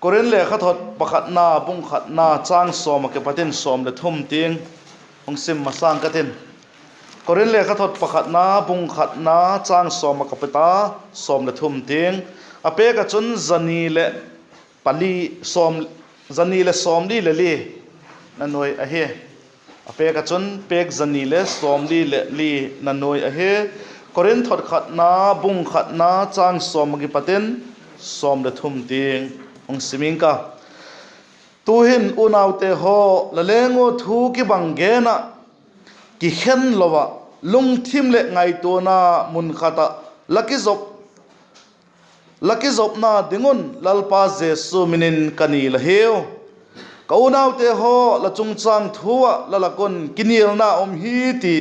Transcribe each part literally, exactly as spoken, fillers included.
Korinth lekhathot pakhatna bung khatna châng sawm ah kipat in sawm leh thum tiang hung sim masâng ka tin. Korinth lekhathot pakhatna bung khatna châng sawm ah kipat a sawm leh thum tiang. A pêk ah chun zani leh pali, sawm, zani leh sawmli leh li na nuai ahi. A pêk ah chun pêk zani leh sawmli leh li na nuai ahi. Korinth thot khatna bung khatna châng sawm ah kipat in sawm leh thum tiang hung sim ing ka. Tu'hin unaute haw, la leng ua thu kibang gen ah, kikhen lo ah, lungthim leh ngaituana mun khat ah la kizop, la kizopna ding un Lalpa Jesu min in ka ngen ahiu. Ka unaute haw, la chungchâng thu ah la lak un kinialna um hi ti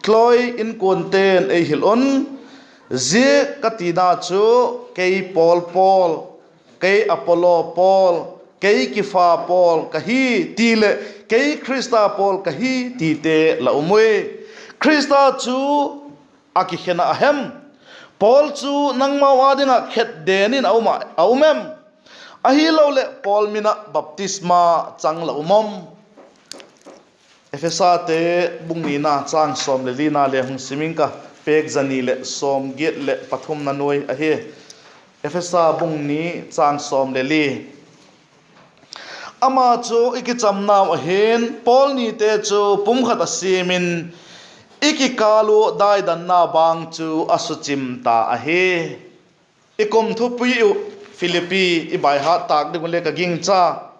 Chloe inkuante'n ei hil un. Zia ka tina chu, kei Paul pawl, kei Apollo pawl, kei Kipha pawl ka hi ti leh kei Khrista pawl ka hi tite la um ui. Khrista chu a kikhen ah a hem? Paul chu nangmau â ding ah khetden in a um a, a um em? Ahiloleh Paul min ah baptisma chang la um am? Ephesate bung nina châng sawm leh lina le hung sim ing ka, pêk zani leh sawmgiat leh pathumna nuai ahi. Ephesa bung ni châng sawm leh li. Ama chu i kichamnau ahi'n, Paul nite chu pum khat ah siam in, i kikâl ua daidanna bang chu a suchim ta ahi. I kum thupi uh, Philippi i baihat tâk ding uh le ka gingcha.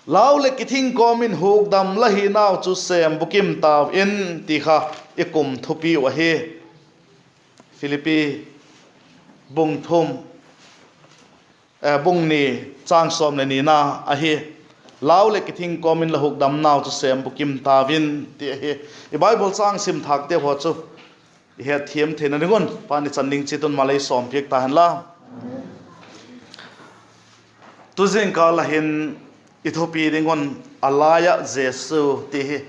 Lau leh kithing kawm in hukdam la hinau chu sêm bukim tau in, ti kha i kum thupi uh ahi. Philippi bung thum, bung ni, châng sawm leh nina ahi. Lau leh kithing kawm in la hukdamnau chu sêm bukim tau in, ti ahi. I Bible châng sim thâkte haw chu i hetthiam theina ding un, Pa'n i chan ding chiat un mal ei sawmpiak ta hen la. Tu zingkal ah hin i thupi ding un, A Lai ah Jesu, ti hi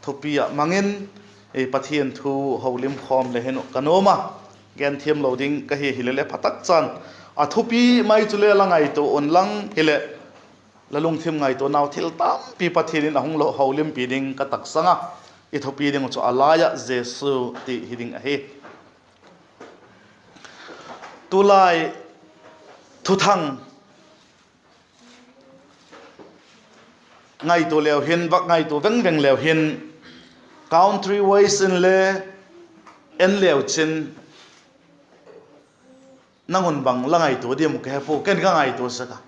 thupi ah mang in, Pathian thu holimkhawm le hin uh ka nuam a, genthiam lo ding ka hi hile le pha tak chan, a thupi mai chu le la ngaitua un lang hileh, la lungthim ngaituanau thil tampi Pathian in a hung lo holimpi ding ka taksang a. I thupi ding uh chu A Lai ah Jesu, ti hi ding ahi. Tulai thuthang ngaitua leu hin, vak ngaitua veng veng leu hin, country wise in le en leu chin, nang un bang la ngaitua diam uh ka he pua, ken ka ngaitua sek a.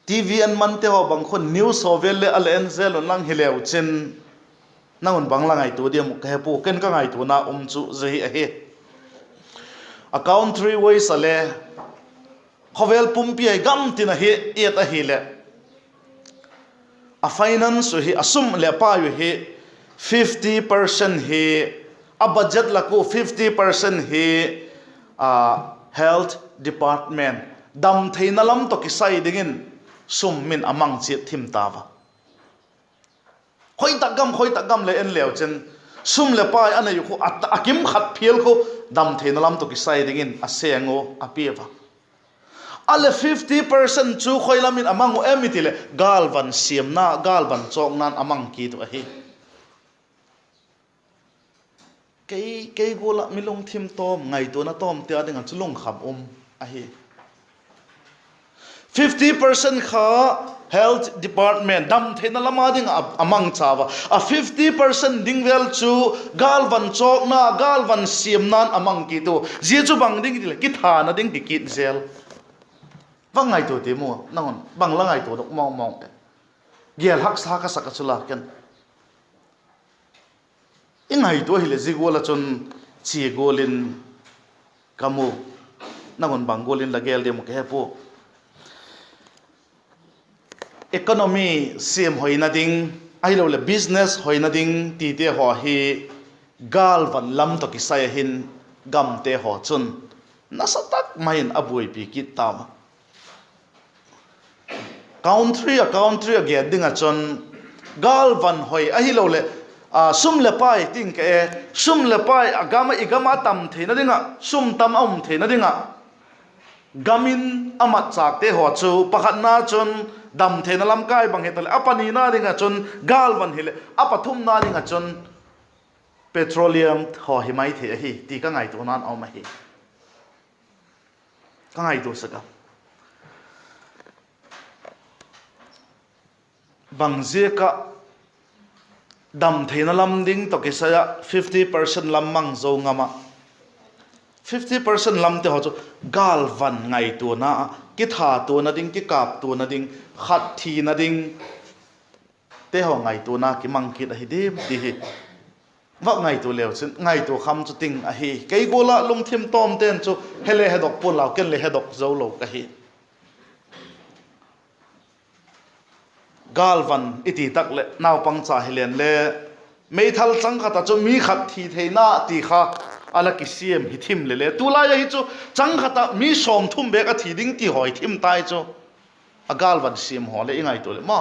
TV en mante haw bang khun news haw vel le a la en zel un lang hileu chin, nang un bang la ngaitua diam uh ka he pua, ken ka ngaituana um chu zia hi ahi. A country wise a le, khawvel pumpi ah i gam tin ahi, et ahileh, a finance uh hi, a sum leh pai uh hi, fifty percent hi, a budget lak uh fifty percent hi, health department, damtheina lam tawh kisai dingin sum min a mang chiat thim tau a. Khoi tak gam, khoi tak gam le en leu chin, sum leh pai a nei uh khu, a, a kim khat phial khu, damtheina lam tawh kisai dingin a seng uh a pia a. A le fifty percent chu khoi lam in a mang uh em i ti leh, gâlvan siamna, gâlvan chawkna'n a mang kit uh ahi. Kei, kei gual ah mi lungthim tawm, ngaituana tawmte â ding ah chu lungkham um ahi. Fifty percent kha health department, damtheina lam â ding ah a mangcha ua, a fifty percent ding vel chu gâlvan chawkna, gâlvan siamna'n a mang kit u. Zia chu bang ding i ti leh, kithana ding hi kit zel. Bang ngaitua ti mu, nang un bang la ngaitua dok mawng mawng e? Gel haksa ka sak a chu la ken. I ngaitua hileh zia gual ah chun chia gual in ka mu, nang un bang gual in la gel diam uh ka he pua. Economy siam hoina ding, ahiloleh business hoina ding tite haw hi gâlvan lam tawh kisai a hin gamte haw chun nasa tak mai in a buaipi kit tau a. Country a country a gen ding ah chun gâlvan hoi ahiloleh, sum leh pai ting ka e, sum leh pai a gam ah, i gam ah a tam theina ding ah, sum tam a um theina ding ah Gam in a matchâkte haw chu pakhatna chun damtheina lam kai bang hitaleh, a panina ding ah chun gâlvan hileh, a pathumna ding ah chun petroleum haw hi mai thei ahi ti ka ngaituana'n a um ahi. Ka ngaitua sek a. Bangziak ah damtheina lam ding tawh kisai ah fifty percent lam mang zo ngam ah, fifty percent lamte haw chu gâlvan ngaituana, kithatuana ding, kikâptuana ding, khat thina ding te haw ngaituana kimang kit ahi diam ti hi va ngaitua leu chin, ngaitua kham chu ting ahi. Kei gual ah lungthim tawmte'n chu he le hedok pua'n lau, ken le hedok zo lo ka hi. Gâlvan i ti tak leh naupangcha hilen le, meithal chang khat ah chu mi khat thi theina ti kha a la kisiam hi thim le le, tulai ahi chu chang khat ah mi sawmthum bêk a thi ding ti haw hi thim tai chu. A gâlvan siam haw le i ngaitua leh ma,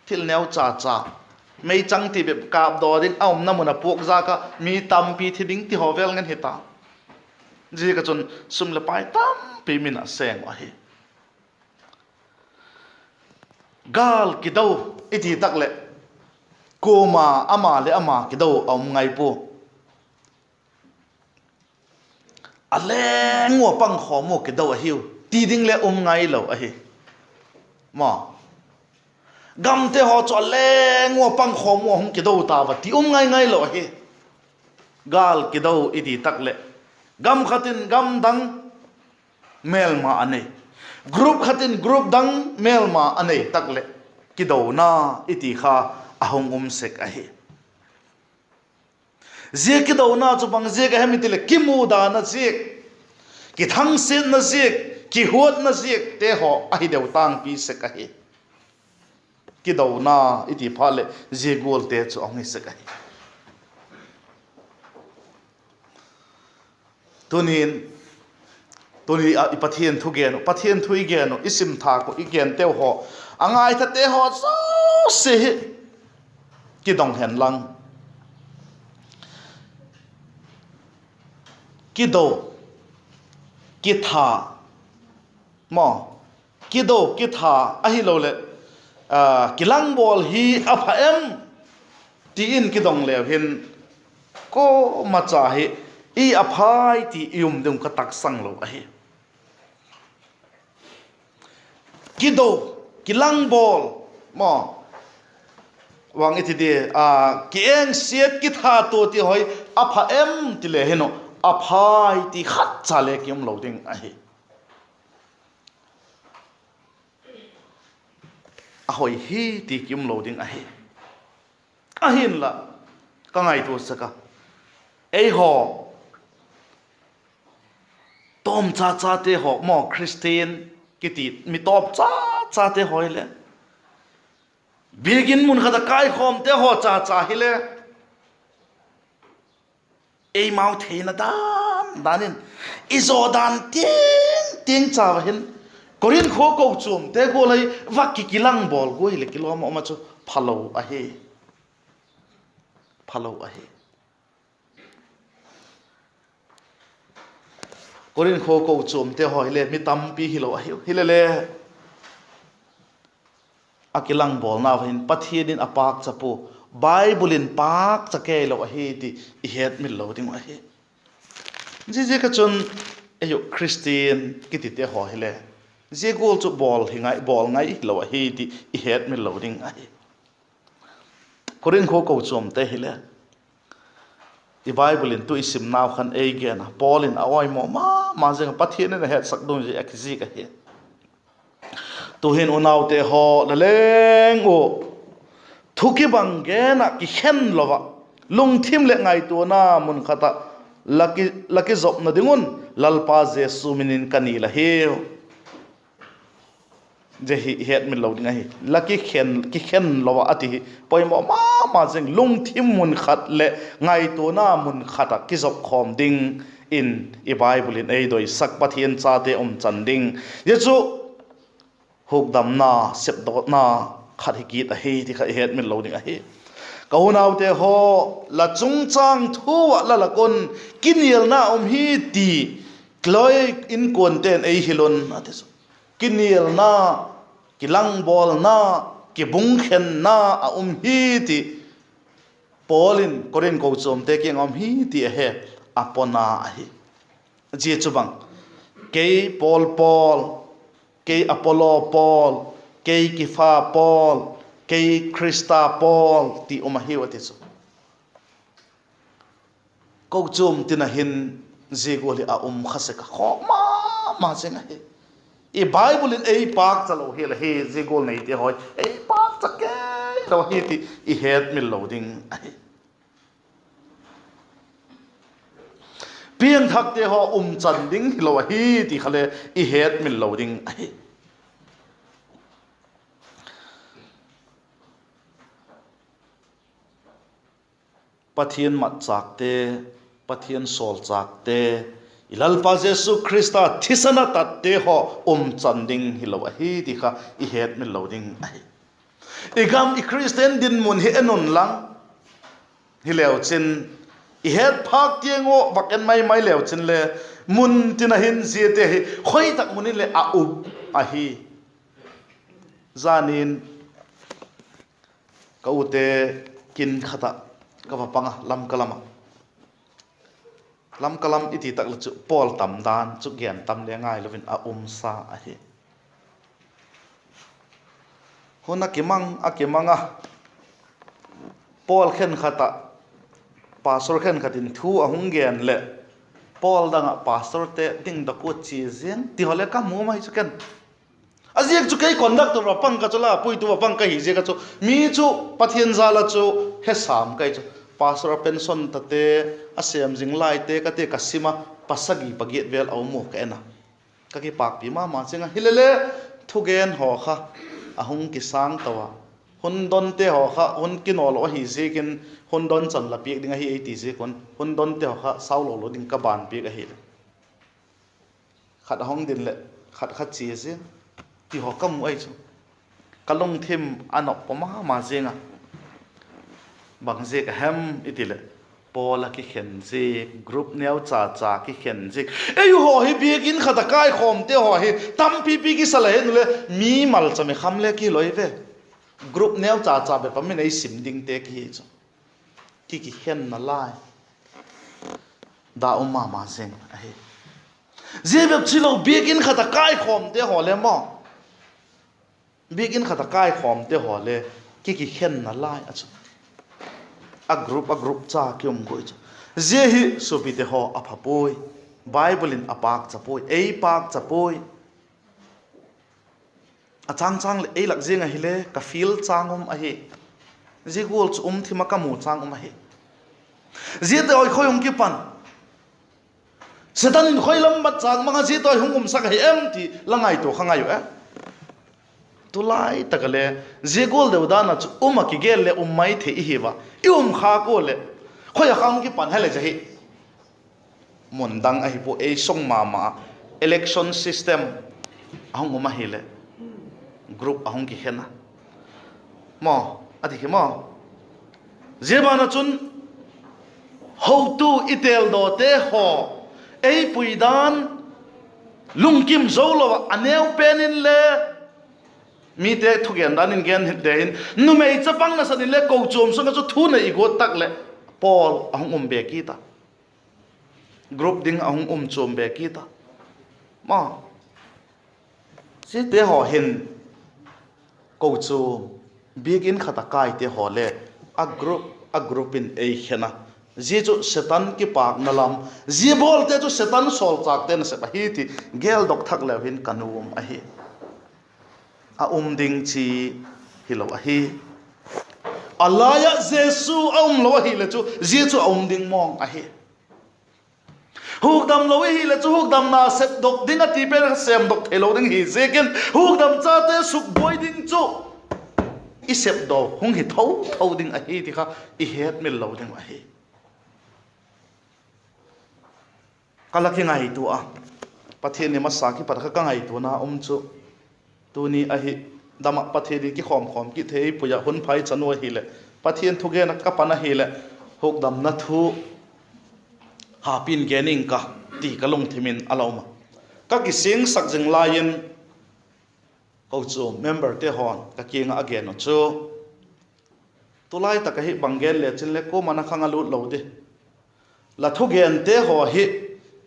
thil neu cha cha, meichang ti bep kâpdaw ding a umna mun ah puak zak ah mi tampi thi ding ti haw vel ngen hita. Ziak ah chun sum leh pai tampi min a seng uh ahi. Gâl kido i ti tak leh, kuama ama leh ama kido a um ngai pua. A leng ua pangkhawm ua kido ahiu ti ding le um ngailo ahi. Ma, gamte haw chu a leng ua pangkhawm ua hung kido tau a ti um ngai ngailo ahi. Gâl kido i ti tak leh, gam khat in gam dang mêlma a nei, group khat in group dang mêlma a nei tak leh, kidona i ti kha a hung um sek ahi. Zia kidona chu bang ziak a hem i ti leh, kimudana ziak, kithangsiatna ziak, kihuatna ziakte haw ahi deu tângpi sek ahi. Kidona i ti phat leh zia gualte chu a hung hi sek ahi. Tuni'n, tuni ah i Pathian thu gen uh, Pathian thu i gen uh, i sim thâk uh, i genteu haw, a ngaithate haw zosia hi kidong hen lang, kido, kitha, maw, kido kitha ahiloleh, a, kilangbawl hi a pha em ti in kidong leu hin, kuama cha hi i a phai ti i um ding ka taksang lo ahi. Kido, kilangbawl, maw, vang i ti di, a, kiengsiat kithatua ti haw hi a pha em ti le hin uh, a phai ti khat cha le ki um lo ding ahi. A hoi hi ti ki um lo ding ahi. Ahinla, ka ngaitua sek a, eihaw tawmchachate haw maw, Khristian kiti mi tawmchachate haw hileh, biakin mun khat ah kaikhawmte haw chacha hile, eimau theina dan dan in i zaw dan tiang tiang cha a hin, Korinth khua kochuamte gual ah va ki kilangbawl guai hileh kilawm a um a chu phalo ahi. Phalo ahi. Korinth khua kochuamte haw hile mi tampi hilo ahiu. Hilele, a kilangbawlnau hin Pathian in a pâkcha pua, Bible in pâkcha keilo ahi ti i hetmil lo ding uh ahi. Ziaziak a chun, eihaw Khristian kitite haw hile, zia gual chu bawl hi ngai, bawl ngai hilo ahi ti i hetmil lo ding ahi. Korinth khua kochuamte hile, i Bible in tu i simnau khan ei gen a, Paul in a oimaw ma ma zing a, Pathian in a hetsak dungzui a kizik ahi. Tu'hin unaute haw, la leng uh thu kibang gen ah kikhen lo ah, lungthim leh ngaituana mun khat ah la ki, la kizopna ding un Lalpa Jesu min in ka nil ahiu. Zia hi i hetmil lo ding ahi. La kikhen, kikhen lo ah a ti hi poimaw ma ma zing, lungthim mun khat leh ngaituana mun khat ah kizopkhawm ding in i Bible in ei doisak, Pathian chate umchan ding. Zia chu hukdamna, sepdawtna khat hi kit ahi ti kha i hetmil lo ding ahi. Ka unaute haw, la chungchâng thu ah la lak un kinialna um hi ti Chloe inkuante'n ei hil un a ti chu. Kinialna, kilangbawlna, kibungkhenna a um hi ti Paul in Korinth kochuamte kiang a um hi ti a he a pona ahi. Zia chu bang, kei Paul pawl, kei Apollo pawl, kei Kipha pawl, kei Khrista pawl ti um ahiu a ti chu. Kochuam tin a hin zia gual hi a um kha sek a khawk ma ma zing ahi. I Bible in ei pâkcha lo hial ahi, zia gual neite haw ei pâkcha kei lo ahi ti i hetmil lo ding ahi. Piangthakte haw umchan ding hilo ahi ti kha le i hetmil lo ding ahi. Pathian matchâkte, Pathian sawlchâkte, i Lalpa Jesu Khrista thisan a tatte haw umchan ding hilo ahi ti kha i hetmil lo ding ahi. I gam i Khristian dinmun hi en unlang, hileu chin, i het phâk tiang ua vak en mai mai leu chin le, mun tin a hin ziate hi khoi tak mun in leh a um ahi. Zan in ka ute kin khat ah ka va pang a, Lamka lam ah. Lamka lam i ti tak leh chu pawl tam dan chu gen tam le ngailo in a umsa ahi. Hun a kimang a kimang a, pawl khenkhat ah, pastor khenkhat in thu a hung gen leh, pawl dang ah pastorte dingdok ua chia ziang ti haw le ka mu mai chu ken. A ziak chu kei conductor va pang ka chu la, puitu va pang ka hi ziak a chu mi chu Pathian jal a chu he sam ka hi chu. Pastor a pension tate, a sêm zing laite ka ti ka sim a, pasagi pagiat vel a um u ka en a. Ka kipâkpi ma ma zing a, hilele thugen haw kha a hung kisâng to a. Hun donte haw kha hun kinaw lo ahi ziakin, hun don chan la piak ding ahi ei ti ziak un, hun donte haw kha sau lo lo ding ka ban piak ahileh, khat a hung din leh khat kha chia zing ti haw ka mu ahi chu. Ka lungthim a nop pa ma ma zing a. Bang ziak a hem i ti leh, pawl a kikhen ziak, group neu cha cha kikhen ziak. Eihaw hi biakin khat a kaikhawmte haw hi tampipi kisa la hen u le, mi malcham i kham le kihilo ve. Group neu cha cha bep a min ei sim dingte kihi chu. Ki, kikhenna lai da um ma ma zing ahi. Zia bep chilo, biakin khat a kaikhawmte haw le maw, biakin khat a kaikhawmte haw le ki, kikhenna lai a chu, a group a group cha ki um guai chu. Zia hi suapite haw a pha puai, Bible in a pâkcha puai, ei pâkcha puai. A châng châng leh ei lak ziang ahile ka feel châng um ahi. Zia gual chu um thim a ka mu châng um ahi. Ziate haw khoi hung kipan, Setan in khoi lam mat châng mang a ziate haw hung umsak ahi em ti la ngaitua kha ngai u e. Tulai tak a le zia gual deu dan a chu um a kigel leh um mai thei i hi ua, i um khâk ua leh khoi a kha hung kipan hile zahi. Mun dang ahi pua, ei sung ma ma a, election system a hung um ahileh, group a hung kikhen a, maw, a ti khi maw. Zia ban ah chun hotu i têldawte haw ei pui dan, lungkim zo lo ah a neu pen inle mite thugen dan in gen hit de hin, numei chapang nasan inle kochuam sung ah chu thu nei i guat tak leh pawl a hung um be kit a, group ding a hung um chuam be kit a, maw. Ziate haw hin kochuam, biakin khat a kaite haw le a group a group in ei khen a. Zia chu Setan kipâkna lam, zia bawlte chu Setan sawlchâkte nasep ahi ti geldok thak leu hin ka nuam ahi. A um ding chi hilo ahi. A lai ah Jesu a um lo ahileh chu zia chu a um ding mawng ahi. Hukdam lo i hileh chu hukdamna sepdok ding a ti pen kha sêmdok theilo ding hi ziakin, hukdam chate sukbuai ding chu i sepdaw hung hi tho tho ding ahi ti kha i hetmil lo ding uh ahi. Ka la kingaitua a, Pathian ni masa kipat kha ka ngaituana um chu, tuni ahi dam ah Pathian ni kikhawm khawm kit thei pui ah hun phai chan u ahileh, Pathian thugen ah ka pan ahileh, hukdamna thu hapi'n gen ing ka. ti ka lungthim in a la um a. Ka kisingsak zing lai in, kochuam memberte haw'n ka kiang ah a gen uh chu, tulai tak ahi bang gen le chin le kuama'n a khang a lût lo di. La thugente haw hi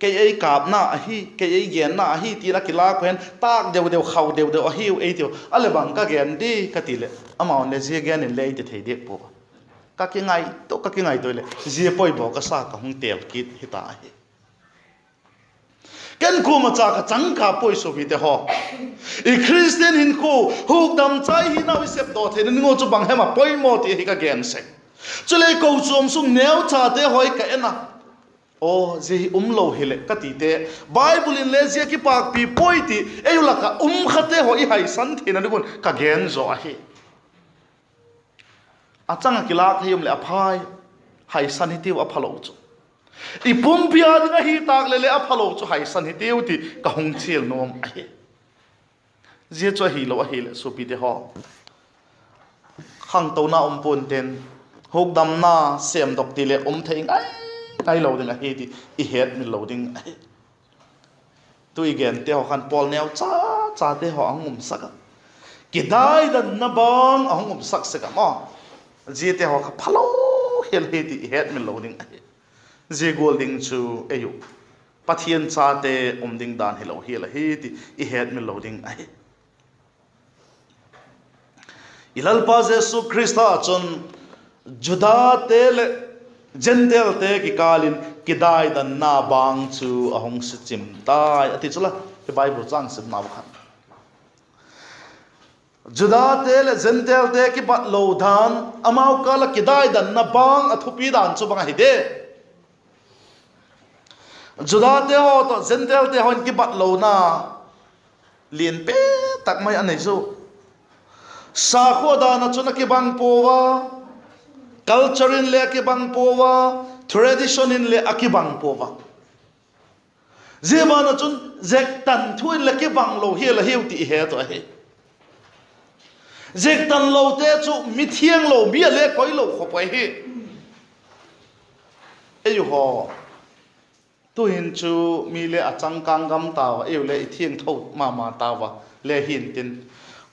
kei ei kâpna ahi, kei ei genna ahi ti'n a kilâk uh hen, tâk deu deu, khau deu deu ahiu ei tiu a leh bang ka gen di ka ti leh, amau'n le zia gen in le ei ti thei diak pua a. Ka kingaitua, ka kingaitua leh zia poimaw ka sa ka hung têl kit hita ahi. Ken kuama cha ka changkâp puai suapite haw. I Khristian hinkhua, hukdam chai hinau i sepdaw theina ding uh chu bang hem a poimaw ti ahi ka gen sek. Chuleh kochuam sung neuchate haw i ka en a, aw zia hi um lo hileh ka tite, Bible in le zia kipâkpi puai ti ei u lak ah um khate haw i haisan theina ding un ka gen zaw ahi. A chang ah kilâk hi um leh a phai, haisan hitiu a phalo chu. I pumpi â ding ahi tâk leh leh a phalo chu haisan hitiu ti ka hung chial nuam ahi. Zia chu ahilo ahileh suapite haw, khangtona um pua'n tin, hukdamna sêmdok ti leh um thei ngai ngai lo ding ahi ti i hetmil lo ding ahi. Tu i gente haw khan pawl neu cha chate haw a hung umsak a, kidaidanna bang a hung umsak sek a maw. Ziate haw kha phalo hial hi ti i hetmil lo ding ahi. Zia gual ding chu ei uh, Pathian chate um ding dan hilo hial ahi ti i hetmil lo ding ahi. I Lalpa Jesu Khrista chun Judate leh Gentilete kikâl in kidaidanna bang chu a hung suchim tai a ti chu la, i Bible châng simna uh khan. Judate leh Gentilete kibatlo dan, amau kâl ah kidaidanna bang a thupi dan chu bang ahi de? Judate haw tawh Gentilete haw in kibatlona lian pe tak mai a nei chu. Sakhua dan ah chun a kibang pua a, culture in le a kibang pua a, tradition in le a kibang pua a. Zia ban ah chun zektan thu in le kibang lo hial ahiu ti i het uh ahi. Zektan lote chu mithianglo mi a le koilo khop ahi. Ei uh haw, tu'hin chu mi le a changkâng gam tau a, ei uh le i thiangtho ma ma tau a, le hintin,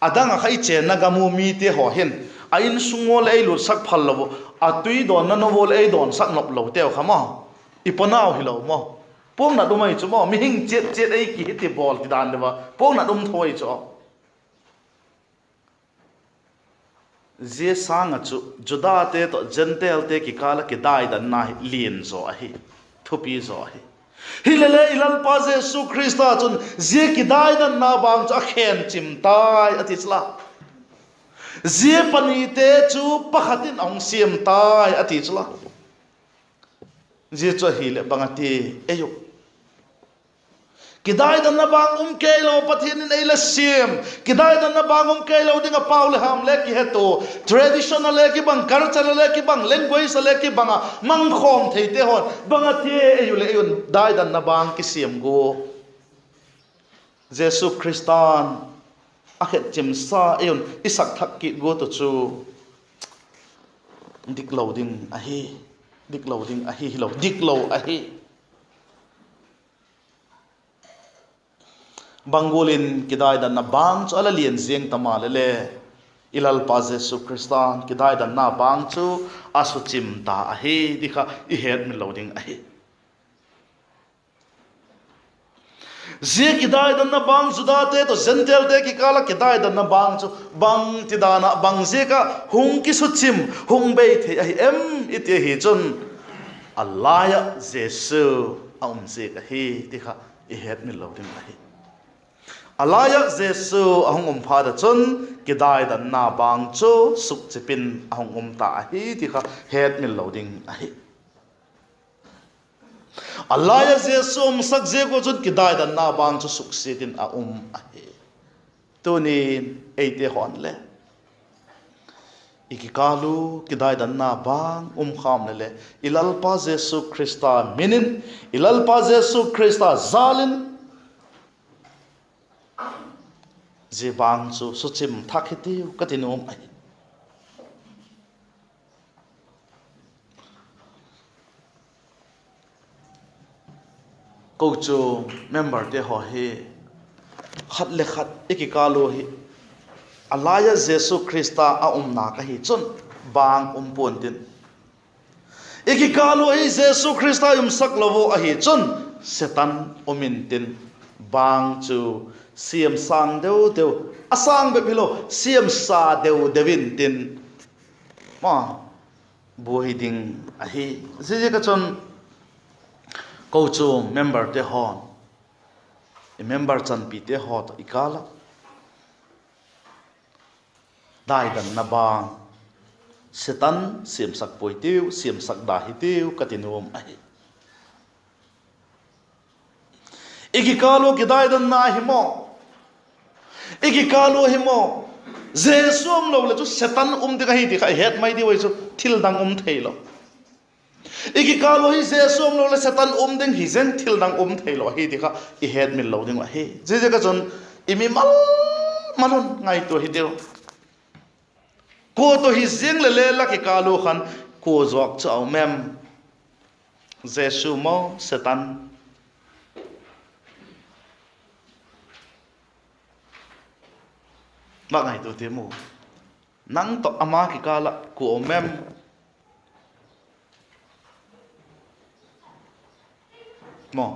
a dang ah kha i chênna gam u mite haw hin a insung ua le ei lutsak phal lo uh, a tui dawnna no ua le ei dawnsak nop loteu kha maw, i panau hilo maw, puaknat um ahi chu maw, mihing chiat chiat ei ki hi ti bawl ti dan deu a puaknat um tho ahi chu. Zia sâng ah chu Judate tawh Gentilete kikâl ah kidaidanna hi lian zaw ahi, thupi zaw ahi. Hilele i Lalpa Jesu Khrista chun zia kidaidanna bang chu a khenchim tai a ti chu la. Zia panite chu pakhat in a hung siam tai a ti chu la. Zia chu ahileh bang a ti, ei uh, kidaidanna bang um keilo Pathian in ei la siam, kidaidanna bang um keilo ding ah pau le ham le kihetu, tradition a le kibang, culture a le kibang, language a le kibang ah mangkhawm theite hawn bang a ti, ei uh leh ei un daidanna bang kisiam gua, Jesu Khrista'n a khetchimsa ei un i sak thak kit guat uh chu diklo ding ahi, diklo ding ahi, hilo diklo ahi. Bang gual in kidaidanna bang chu a la lian ziang ta maleh le, i Lalpa Jesu Khrista'n kidaidanna bang chu a suchim ta ahi ti kha i hetmil lo ding ahi. Zia kidaidanna bang, Judate tawh Gentilete kikâl ah kidaidanna bang chu bangtidan ah, bang ziak ah hung kisuchim, hung bei thei ahi em i ti ahi chun, a lai ah Jesu a um ziak ahi ti kha i hetmil lo ding ahi. A lai ah Jesu a hung um phat ah chun kidaidanna bang chu sukchip in a hung um ta ahi ti kha hetmil lo ding ahi. A lai ah Jesu umsak ziak ua chun kidaidanna bang chu suksiat in a um ahi. Tuni'n eite haw'n le i kikâl u kidaidanna bang um kham leh le, i Lalpa Jesu Khrista min in, i Lalpa Jesu Khrista jâl in, zia bang chu suchim thak hitiu ka ti nuam ahi. Kochuam memberte haw hi khat le khat i kikâl ua hi a lai ah Jesu Khrista a um nâk ahi chun bâng um pua'ntin, i kikâl ua hi Jesu Khrista umsak lo u ahi chun Setan um intin, bâng chu siam sâng deu deu, a sâng bep hilo, siam sa deu deu intin, ma, buai ding ahi. Ziaziak ah chun kochuam memberte haw'n, i member chanpite haw tawh i kâl ah daidanna bang Setan siamsak puai tiu, siamsak da hi tiu ka ti nuam ahi. I kikâl ua kidaidanna hi maw, i kikâl ua hi maw, Jesu umlo leh chu Setan um ding ahi ti kha i het mai diu ahi chu, thil dang um theilo. I kikâl ua hi Jesu umlo leh Setan um ding hi zeng, thil dang um theilo ahi ti kha i hetmil lo ding uh ahi. Ziaziak ah chun i mimal mal un ngaitua hitiu. Kua tawh hi ziang leh le la kikâl ua khan kua zawk chu a um em? Jesu maw, Setan? Vak ngaitua tiam u. Nang tawh ama kikâl ah kua um em? Maw,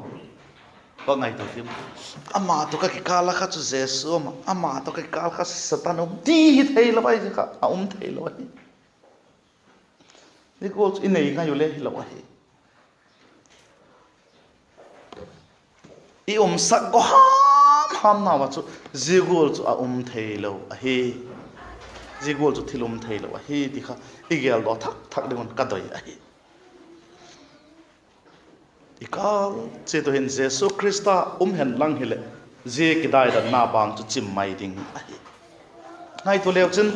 vak ngaitua tiam u. Ama tawh ka kikâl ah kha chu Jesu um a, ama tawh ka kikâl kha Setan um ti hi theilo ahi kha, a um theilo ahi. Zia gual chu i nei ngai u le hilo ahi. I umsak go ham hamnau ah chu zia gual chu a um theilo ahi. Zia gual chu thil um theilo ahi ti kha i geldaw thak thak ding un ka doi ahi. I kâl chiat uh hin Jesu Khrista um hen lang hileh, zia kidaidanna bang chu chim mai ding ahi. Ngaitua leu chin,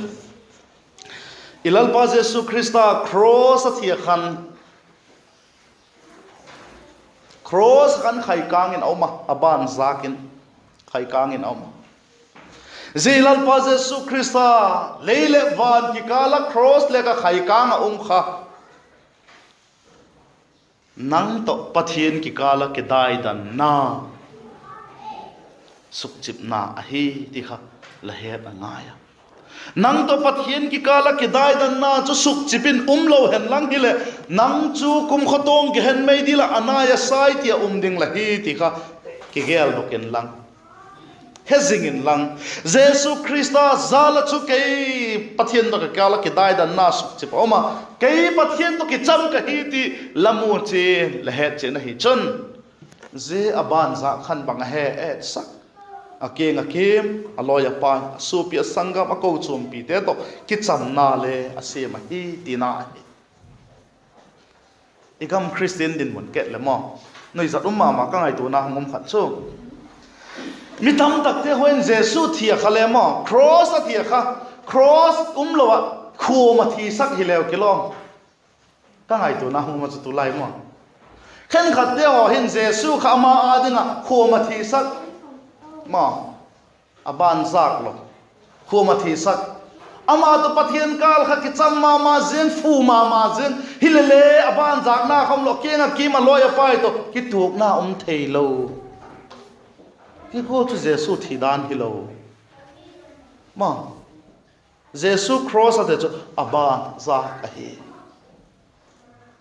i Lalpa Jesu Khrista cross a thi a khan, cross khan khaikâng in a um a, a ban zâk in khaikâng in a um a. Zia i Lalpa Jesu Khrista lei leh van kikâl ah cross lek ah khaikâng ah um kha nang tawh Pathian kikâl ah kidaidanna sukchipna ahi ti kha la het a ngai a. Nang tawh Pathian kikâl ah kidaidanna chu sukchip in um lo hen lang hileh, nang chu kumkhawtawng gehen mei dil ah a nai a sai ti a um ding la hi ti kha kigeldok inlang, he zing inlang, Jesu Khrista jal ah chu kei Pathian tawh ka kikâl ah kidaidanna sukchip a um a, kei Pathian tawh kicham ka hi ti la mu chian, la het chian ahi chun, zia a ban zâk khan bang a he etsak, a kiang a kim, a lawi a pai, a suapi a sanggam, a kochuampite tawh kichamna le a siam ahi tina ahi. I gam Khristian dinmun ket le maw, nuizat um ma ma ka ngaituana hung um khat chu, mi tamtakte haw in Jesu thi a kha le maw, cross a thi a kha, cross umlo ah khuam a thisak hileu kilawm, ka ngaituana hung um a chu tulai maw. Khenkhatte haw hin Jesu kha ama â ding ah khuam a thisak, maw, a ban zâk lo, khuam a thisak. Ama tawh Pathian kâl kha kicham ma ma ziang, fu ma ma ziang hile le, a ban zâkna kham lo, kiang ah kim, a lawi a pai tawh kituakna um theilo. Hi gual chu Jesu thi dan hilo. Ma, Jesu cross a thi chu a ban zâk ahi.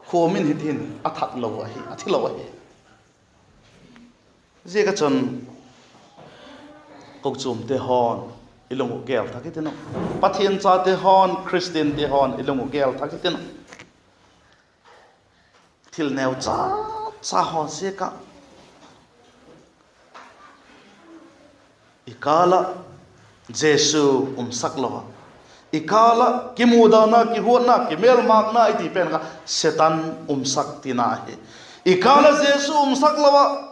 Khuam in hitin a that lo ahi, a thi lo ahi. Ziak a chun kochuamte haw'n i lung uh gel thak hitin uh, Pathian chate haw'n, Khristiante haw'n i lung uh gel thak hitin uh. Thil neu cha cha haw ziak ah i kâl ah Jesu umsak lo ah, i kâl ah kimudana, kihuatna, kimêlmâkna i ti pen kha Setan umsak tina ahi. I kâl ah Jesu umsak lo ah,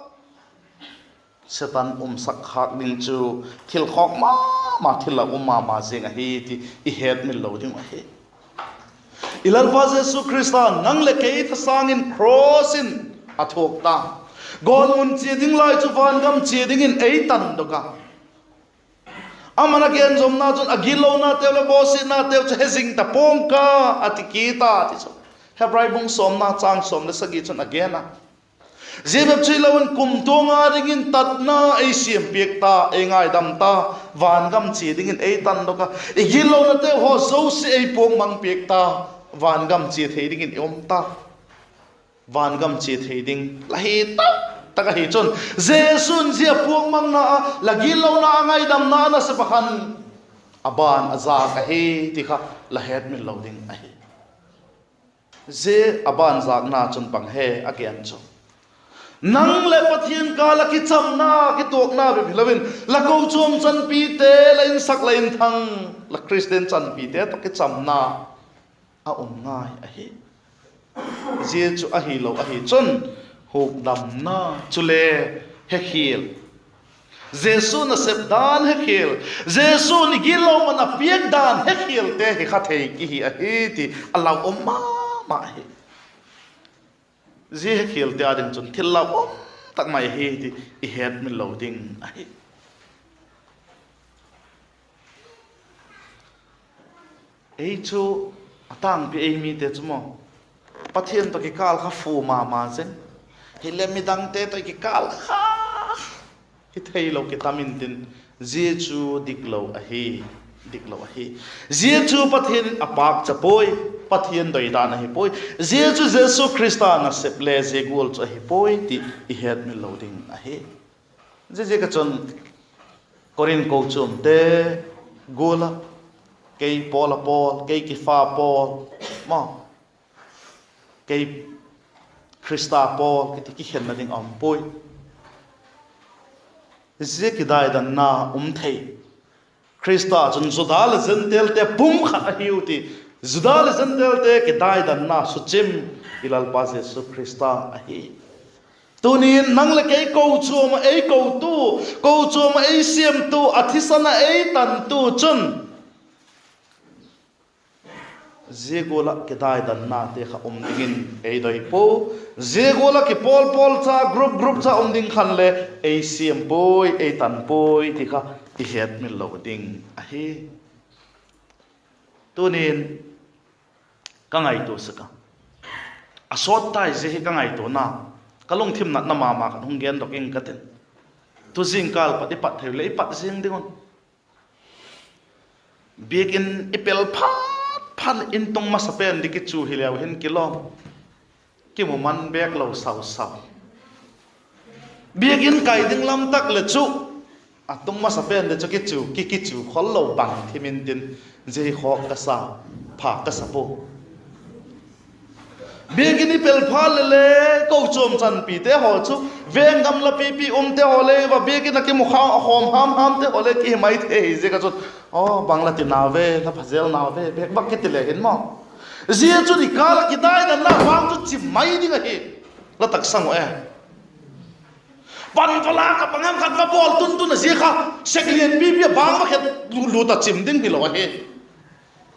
Setan umsak khâk ding chu thil khawk ma ma, thil lak um ma ma zing ahi ti i hetmil lo ding uh ahi. I Lalpa Jesu Khrista nang leh kei thasâng in cross in a thuak ta. Gawtmun chia ding lai chu vangam chia dingin ei tandok a. Ama'n a genzomna chun a gitlonateu leh bawsiatnateu chu he zing ta pua'ng ka, a ti kit a ti chu Hebrai bung sawmna châng sawm leh sagi chun a gen a. Zia bep chu hilo in kumtuang a dingin tatna ei siam piak ta, ei ngaidam ta, vangam chia dingin ei tandok a, i gitlonate haw zosia ei puak mang piak ta, vangam chia thei dingin i um ta. Vangam chia thei ding la hi tak tak ahi chun, Jesu'n zia puak mangna ah la gitlona a ngaidamna a nasep ah khan a ban a zâk ahi ti kha la hetmil lo ding ahi. Zia a ban zâkna chun bang hem a gen chu, nang leh Pathian kâl ah kichamna, kituakna bep hilo in la kochuam chanpite, la insak la inthang, la Khristian chanpite tawh kichamna a um ngai ahi. Zia chu ahilo ahi chun, hukdamna chule hekhial, Jesu nasep dan hekhial, Jesu'n i gitlo man a piak dan hekhialte hi kha thei kihi ahi ti a lau um ma ma hi. Zia hekhialte â ding chun thil lau um tak mai ahi ti i hetmil lo ding ahi. Ei chu a tângpi ei mite chu maw, Pathian tawh kikâl kha fu ma ma zing, hileh midangte tawh i kikâl kha hi theilo kitam intin, zia chu diklo ahi, diklo ahi. Zia chu Pathian in a pâkcha puai, Pathian doidan ahi puai. Zia chu Jesu Khrista nasep le zia gual chu ahi puai ti i hetmil lo ding ahi. Ziaziak ah chun Korinth kochuamte gual ah, kei Paul a pawl, kei Kipha pawl, maw, kei Khrista pawl kiti kikhenna ding a um puai. Zia kidaidanna um thei. Khrista chun Juda leh Jentelte pum khat ahiu ti, Juda leh Jentelte kidaidanna suchim i Lalpa Jesu Khrista ahi. Tunin nang leh kei kochuam ah ei kotu, kochuam ah ei siamtu, a thisan ah ei tantu chun zia gual ah kidaidannate kha um dingin ei doi puau. Zia gual ah kipawl pawl cha, group group cha um ding khan le ei siam puai, ei tan puai ti kha i hetmil lo ding ahi. Tunin ka ngaitua sek a, a sawt tai zia hi ka ngaituana, ka lungthim natna ma ma khat hung gendok ing ka tin. Tu zingkâl pat i pat thei leh i pat ziang ding un. Biakin i pel phat phat leh in tung masa pen di kichu hileu hin kilawm, kimu man bêk lo sau sau. Biakin kai ding lam tak leh chu, a tung masa pen di chu kichu, ki kichu khol lo bang thim intin, zia hi khawk ka sa, pha ka sa pua. Biakin i pel phat leh le, kochuam chanpite haw chu, veng gamla pipi umte haw le va biakin ah kimu khawm ham hamte haw le kihi mai thei hi ziak ah chun, aw bang la ti nau ve, la pha zel nau ve, bêk bak kiti le hin maw, zia chu i kâl ah kidaidanna bang chu chim mai ding ahi. La taksang u e. Pan va lâk ah bang hem khat va bawl tun tun a, zia kha sek lian pipi a bang va khet lut a chim ding hilo ahi.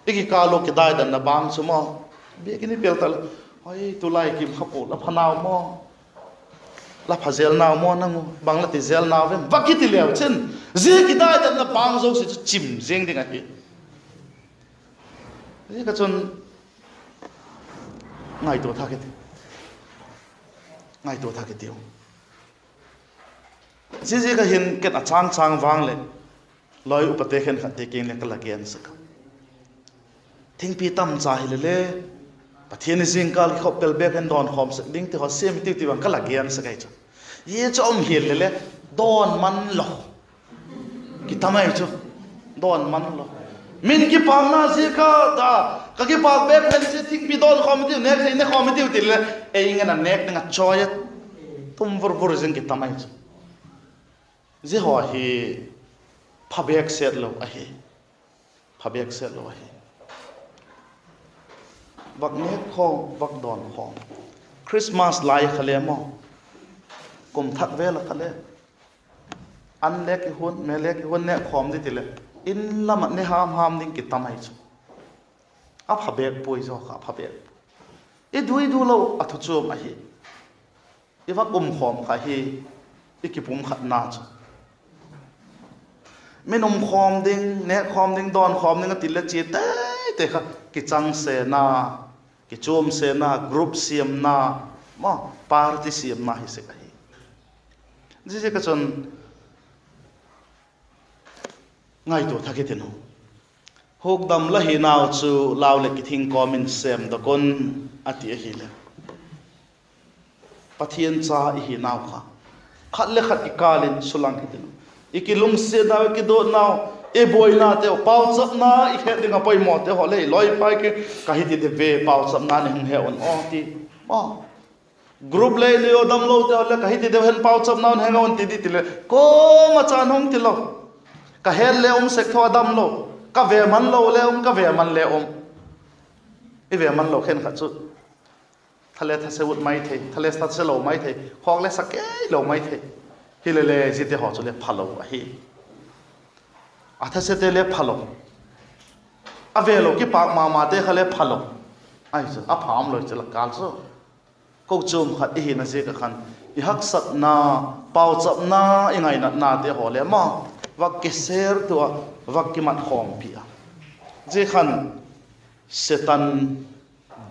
I kikâl ua kidaidanna bang chu maw, biakin i pel ta leh, hoi tulai kim kha pua la pha nau maw, la pha zel nau maw nang u, bang la ti zel nau vem va kiti leu chin, zia kidaidanna bang zosia chu chim ziang ding ahi. Zia ka chun ngaitua thak i ti, ngaitua thak i tiu. Ziaziak ah hin ken a châng châng vang leh lawi upate khenkhatte kiang le ka la gen sek a, thingpi tamcha hile le, Pathian i zingkâl kikhop pel bêk in dawnkhawm sek ding ti haw siam i tiu ti bang ka la gen sek ahi chu. Zia chu um hial le le, dawn man lo kitam ahi chu. Dawn man lo. Min kipâkna ziak a, ka kipâk bêk pen zia thingpi dawnkhawm i tiu, nêk thei ne khawm i tiu ti le, ei ngen a nêk ding a chawi a, tum vur vur zing kitam ahi chu. Zia haw hi phabêk set lo ahi. Phabêk set lo ahi. Vak nêk khawm, vak dawn khawm. Christmas lai kha le maw, kum thak vel a kha le, an le kihuan, me le kihuan, nêk khawm di ti leh, in lam ah ne ham ham ding kitam ahi chu. A phabêk puai zaw kha, a phabêk. I dui du lo a thu chuam ahi. I vak um khawm kha hi, i kipum khatna chu. Min um khawm ding, nêk khawm ding, dawn khawm ding a ti le chia tei tei kha, kichang sena, kichuam sena, group siamna, maw, party siamna hi sek ahi. Ziaziak a chun ngaitua thak hitin u. Hukdam la hinau chu lau leh kithing kawm in sêmdok un, a ti ahileh, Pathian cha i hinau kha khat le khat kikâl in sulang hitin u. I kilungsiatnau, i kiduatnau, i buainateu, pauchapna i het ding ah poimawte haw le i lawipai ki, ka hiti de ve, pauchapna nei hung he un aw ti, maw. Group le i nui a damlote haw le ka hiti deu hen, pauchapna un he un ti di ti leh kuama chan hung tilo. Ka het le um sek tho a damlo, ka ve man lo le um, ka ve man le um. I ve man lo khenkhat chu thale thase ut mai thei, thale thase lo mai thei, khawk le sa kei lo mai thei. Hilele ziate haw chu le phalo ahi. A thasete le phalo, a velo kipâk mamate kha le phalo. Ahi chu a pha um lo chu la kâl chu. Kochuam khat i hina ziak ah khan i haksatna, pauchapna, i ngainatnate haw le maw, vak kisertu a, vak kimatkhawmpi a, zia khan Setan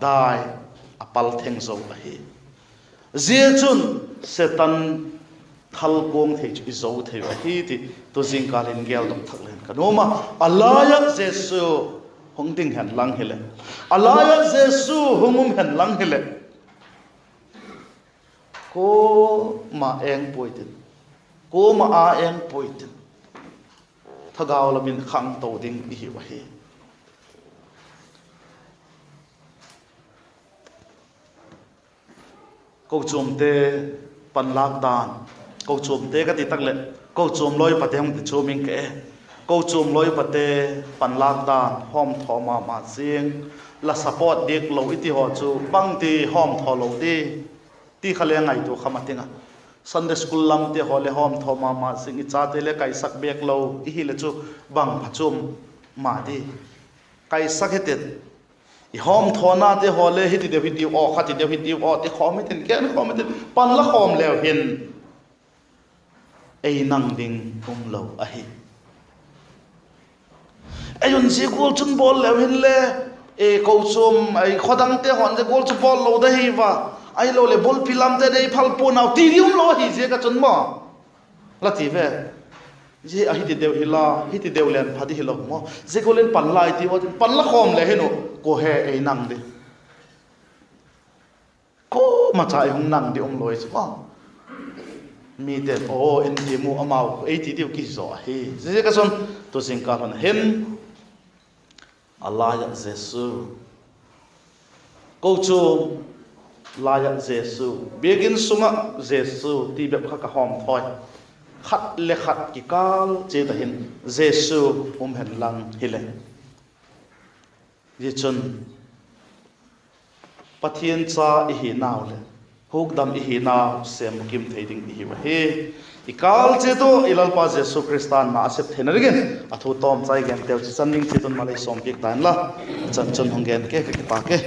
dai a pal theng zo ahi. Zia chun Setan thalkuang thei chu i zo thei ahi ti tu zingkâl in geldok thak leng ka nuam a. A lai ah Jesu hung ding hen lang hileh, a lai ah Jesu hung um hen lang hileh, kuama eng puai tin, kuama a eng puai tin, thagau lam in khangto ding i hiu ahi. Kochuamte panlâk dan, kochuamte ka ti tak leh, kochuam lawipate hung ti chuam ing ka e. Kochuam lawipate panlâk dan hawmthaw ma ma zing, la support diak lo i ti haw chu bangti hawmthaw lo di ti kha le ngaitua kha ma ting a. Sunday school lamte haw le hawmthaw ma ma zing, i chate le kaisak bêk lo i hileh chu bang pha chuam ma di. Kaisak hitin, i hawmthawnate haw le hiti deu hitiu aw, khati deu hitiu aw ti khawm hitin, gen khawm hitin, panla khawm leu hin ei nang ding um lo ahi. Ei un zia gual chun bawl leu hinle, kochuam, khaw dangte haw'n zia gual chu bawl lo da hi va, ahiloleh bulpi lamte dei phal pua'n au ti di um lo ahi ziak ah chun maw. La ti ve. Zia a hiti deu hi la, hiti deu len pha di hilo maw. Zia gual in panla i ti haw tin, panla khawm le hin u, kua he ei nang di. Kuama cha i hung nang di um lo i chu maw. Mite'n aw en ti mu, amau ei ti diu kihi zaw ahi. Ziaziak ah chun tu zingkâl hun hin a lai ah Jesu, kochuam lai ah Jesu, biakin sung ah Jesu ti bep kha ka hawmthaw i. Khat le khat kikâl chiat ah hin Jesu um hen lang hileh. Zia chun Pathian cha i hinau leh hukdam i hinau sêm bukim thei ding i hiu ahi. I kâl chiat u i Lalpa Jesu Khrista'n na a sep theina dingin a thu tawmchai genteu chi chan ding chiat un malei sawmpiak ta inla, a chan chun hung gen ke ka kipak e.